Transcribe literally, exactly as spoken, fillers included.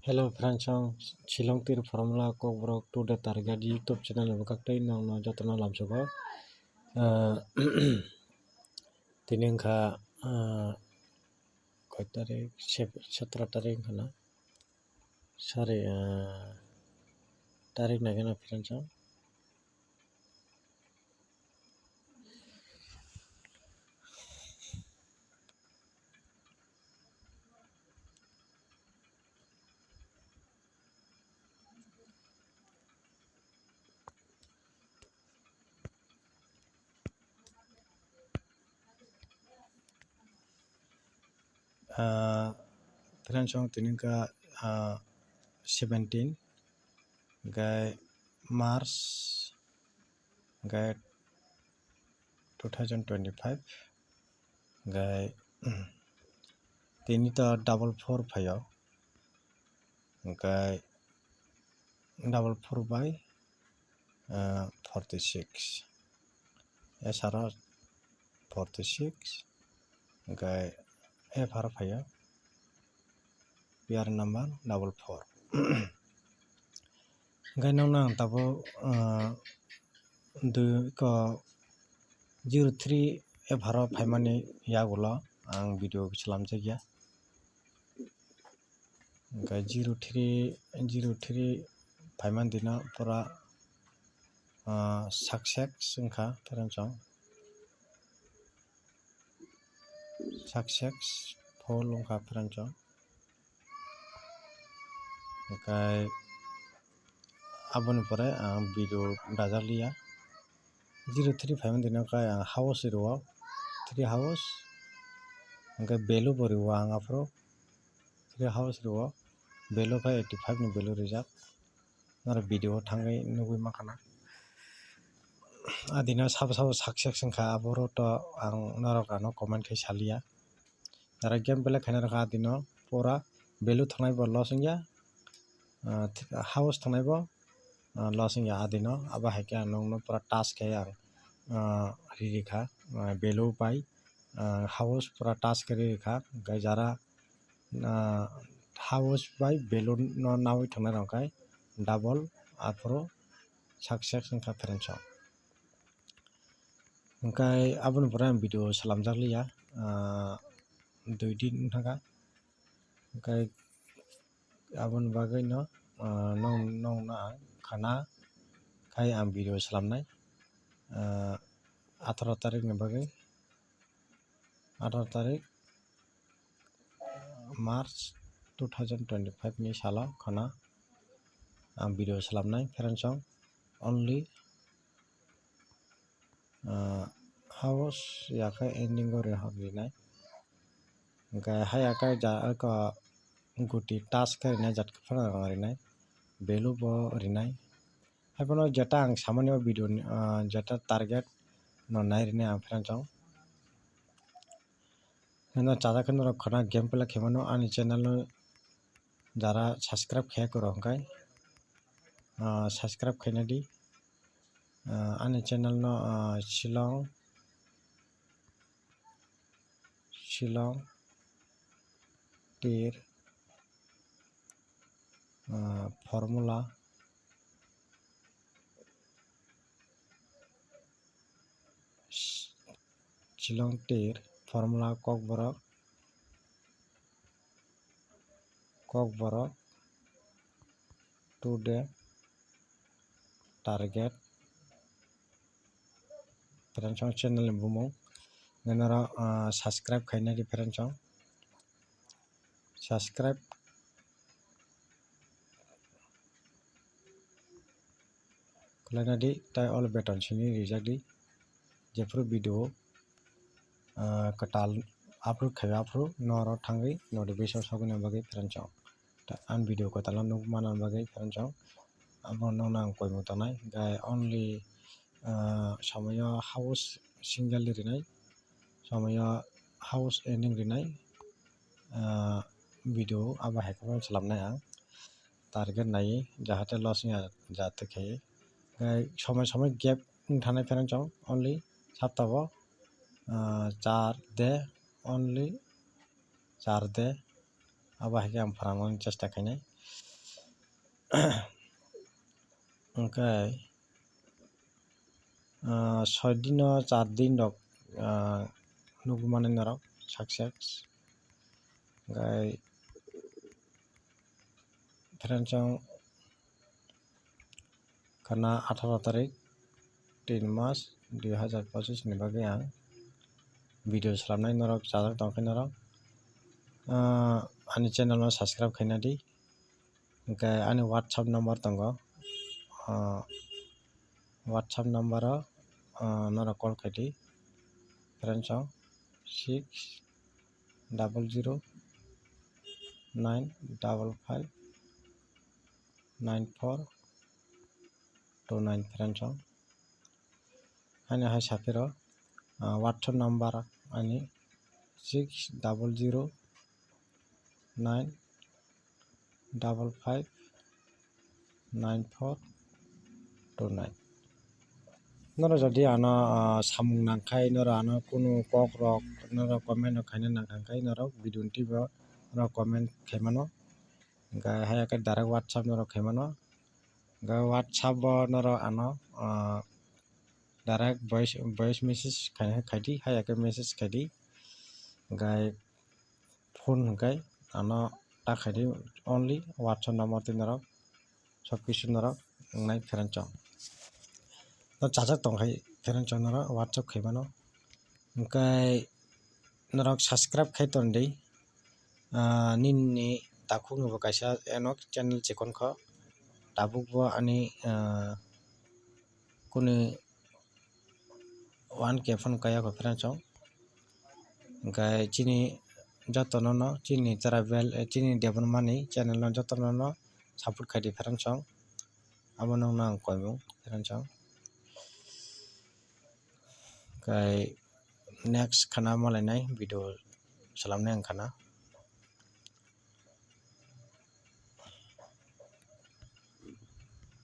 Hello friends, ang Shillong Tir Formula Kokborok Today Target YouTube channel ni bwkhak tei nokno jotono lamsogo. Ah, tini wngkha, ah, koi tarik? Sep-, sotro tarik wngkha na? Sorry, ah, tarik naikhe na friends ang. Ah, friends, ang tini wngkha, ah, seventeen, hingke March, hingke two thousand twenty-five, hingke tini to double four phaio, hingke double four by, ah, forty six, S R O forty six, hingke F R phaio, P R number double four. Hingke nokno ang tabuk, ah, dui ko zero three F R o phaimani yagulo ang video slamjakya. Hingke zero three, zero three phaimani dino pura, ah, success wngkha, friends, ang. Successful wngkha, friends, ang. Hingke aboni pore ang video dajakliya. Zero three phaimani dino khe ang house rwo, three house, hingke value bo rwo ang aphuru. Three house rwo value khe eighty five ni value rijak. Norok video o thangwi nugwi mankha na. Adino sabo sabo success wngkha, aboro to ang norok ano comment khai saliya. Jara game play khainai rok adino pura value thangnai bo loss wngya, ah, house thangnai bo, ah, loss wngya adino. Abo hai khe ang nokno pura touch khai ang, ah, riri kha, ah, value bai, ah, house pura touch khai riri kha. Hingke jara, ah, house bai value no nawi thangnai rok khe double aphuru success wngkha, friends, ang. Hingke aboni pore ang video slamjakliya, ah, dui din wngkha, hingke aboni bagwi no, ah, nong-, nongno ang khana khai ang video slamnai, ah, atharo tarik ni bagwi, atharo tarik March two thousand twenty-five ni salo khana ang video slamnai, friends, ang. Only, ah, house ya khe ending o rinai, hingke haya khe ja eko guti touch khe rinai, jat khe phano rinai, value bo rinai. Haiphano jeta ang samani o video ni, ah, jeta target no nai rinai ang, friends, ang. Hino chajak khe norok khwna game play khaimano ani channel no jara subscribe khaiya kwrwi hwnkhe, ah, subscribe khaina di. Ah, ani channel no, ah, Shillong, Shillong Tir, ah, Formula, Shillong Tir Formula Kokborok, Kokborok Today Target, friends, ang channel ni bumung. Nai norok, ah, subscribe khaina di, friends, ang. Subscribe khlaina di, tei all button simi rijak di. Jephru video, ah, kwtal upload khaiba aphru norok thangwi notification sokna bagwi, friends, ang. Ta ang video kwtal no nukmana bagwi, friends, ang. Abo nokno ang koimung tongnai, hingkhe only, ah, somoyo house single rinai, somoyo house ending rinai, ah, video abo hai khe chwlamnai ang target naiwi, jahate loss wngya jatwi khe. Hingkhe somoi somoi gap wng thanai, friends, ang, only saptao, ah, char de, only char de, abo hai khe ang phrangmani chesta khainai. Hwnkhe, ah, soi dino char din rok, ah, nugwi mano norok success. Hwnkhe friends, chwng khana atharo tarik tin mas dui hazar pochis ni bagwi ang video swnamnai, norok chajak tongkhe norok, ah, ani channel no subscribe khaina di. Hwnkhe ani WhatsApp number tongo, ah, WhatsApp number o, ah, norok call khaidi, friends, six double zero nine double five nine four two nine, friends. Ani hai saphiro, ah, WhatsApp number ani six double zero nine double five nine four two nine. Norok jodi ano, ah, samung nangkhai, norok ano kunu kok rok norok comment rok khaina nangkhai, norok video ni twibo norok comment khaimano. Hwnkhe haiya khe direct WhatsApp norok khaimano. Hwnkhe WhatsApp o norok ano, ah, direct voice, voice message khai, khaidi, haiya khe message khaidi. Hwnkhe phone hwnkhe ano ta khaidi, only WhatsApp number twi norok sob kisu norok wngnai, friends. No chajak tongkhai, friends, norok WhatsApp khaimano. Hwnkhe norok subscribe khai ton di. Ah, nini takhuk ni bo kaisa eno channel chikon kho. Tabuk bo ani, ah, kuni one K phano kaya kho, friends. Hwnkhe chini joto no no chini travel, eh, chini Debbarmani channel no joto no no support khai di, friends. Abo no no ang koimung, friends. Hwnkhe next khana malainai video swnamnai ang khana.